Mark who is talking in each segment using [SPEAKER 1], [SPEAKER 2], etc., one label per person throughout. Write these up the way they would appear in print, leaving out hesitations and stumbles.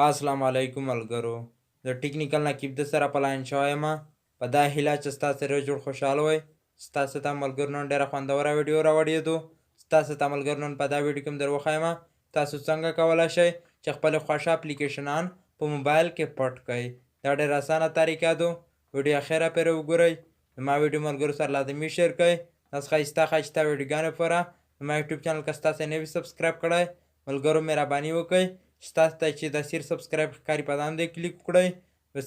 [SPEAKER 1] السلام علیکم ملګرو، د ټیکنیکل نقیب د سره په لاین شوی یم. په دا هیله چې ستاسو سره جوړ خوشحال وئ. ستاسو ته ملګرو نن ډېره خوندوره ویډیو راوړې دو. ستاسو ته ملګرو نن په دا ویډیو کې هم در وښایم تاسو څنګه کولی شئ چې خپل خوښه اپلیکیشنان په موبایل کې پټ کړئ. دا ډېره اسانه طریقه ده. ویډیو اخره پورې وګورئ. زما ویډیو ملګرو سره لازمي share کړئ. داسې ښایسته ښایسته ویډیوګانو لپاره زما یوټیوب چینل که ستاسو نه وي subscribe کړی ملګرو، مهرباني وکړئ چې تاسو ته چې د سیر subscribe ښکاري په دې کلیک وکړئ.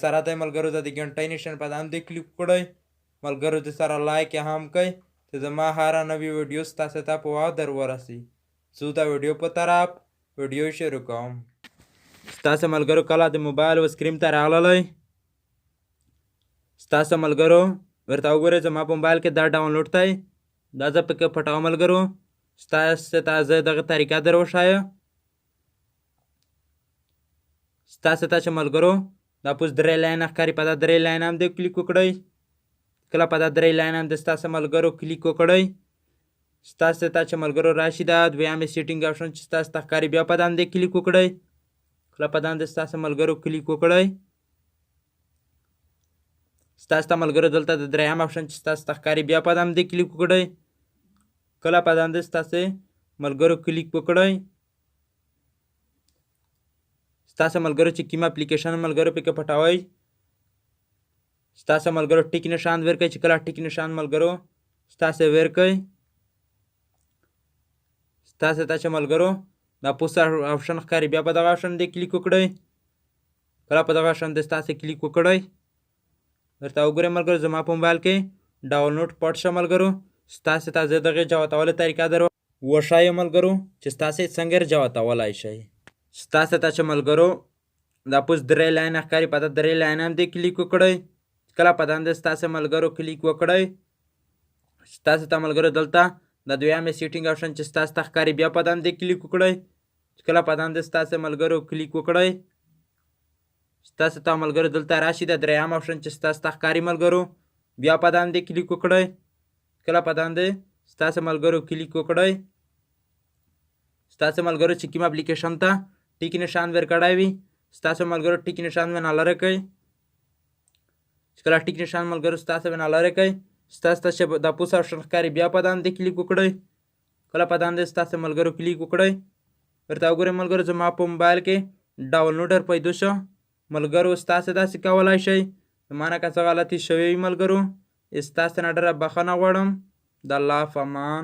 [SPEAKER 1] سره د ملګرو د ګنټۍ نشان په دې کلیک وکړئ. ملګرو د سره like هم کړئ چې زما هره نوې ویډیو ستاسو ته په وخت در ورسي. څو دا ویډیو په طرف ویډیو شروع کوم. ستاسو ملګرو کله د موبایل و screen ته راغللی، ستاسو ملګرو ورته وګورئ زما په موبایل کې دا ډاونلوډ دی، دا زه پکې پټوم. ملګرو ستاسو ته زه دغه طریقه در وښایم. ستاسو ته چې ملګرو دا پوس درې line ښکاري، په دا درې line هم دې کلیک وکړئ. کله په دا درې line هم د ستاسو ملګرو کلیک وکړئ، ستاسو ته چې ملګرو راشي دا دویمې setting option چې ستاسو ته ښکاري، بیا په دا باندې کلیک وکړئ. کله په دا باندې ستاسو ملګرو کلیک وکړئ، ستاسو ته ملګرو دلته د دریم option چې ستاسو ته ښکاري، بیا په دا باندې کلیک وکړئ. کله په دا باندې ستاسو ملګرو کلیک وکړئ، ستاسو ملګرو چې کوم اپلیکیشن ملګرو پکې پټوئ، ستاسو ملګرو tick نشان ورکړئ. چې کله tick نشان ملګرو ستاسو ورکړئ، ستاسو ته چې ملګرو دا پوس option ښکاري، بیا په دغه option دې کلیک وکړئ. کله په دغه option دې ستاسو کلیک وکړئ، درته وګورئ ملګرو زما په موبایل کې ډاونلوډ پټ شه. ملګرو ستاسو ته زه دغې جوتولو طریقه در وښایم ملګرو چې ستاسو څنګه جوتولی شئ. ستاسو ته چې ملګرو دا پوس درې line ښکاري، په دا درې line هم دې کلیک وکړئ. کله په داندې ستاسو ملګرو کلیک وکړئ، ستاسو ته ملګرو دلته د دویمې setting option چې ستاسو ته ښکاري، بیا په داندې کلیک وکړئ. کله په داندې ستاسو ملګرو کلیک وکړئ، ستاسو ته ملګرو دلته راشي د دریم option چې ستاسو ته ښکاري ملګرو، بیا په داندې کلیک وکړئ. کله په داندې ستاسو ملګرو کلیک وکړئ، ستاسو ملګرو چې کوم اپلیکیشن ته tick نشان ورکړی وي، ستاسو ملګرو tick نشان ونه لرې کړئ. چې کله tick نشان ملګرو ستاسو ونه لرې کړئ، ستاسو ته چې د پوس option ښکاري، بیا په داندې کلیک وکړئ. کله په داندې ستاسو ملګرو کلیک وکړئ، ورته وګورئ ملګرو زما په موبایل کې ډاونلوډر پیدا شو. ملګرو ستاسو داسې کولی شئ. زما نه که څه غلطي شوې وي ملګرو، ستاسو نه ډېره بخښنه غواړم. د الله په امان.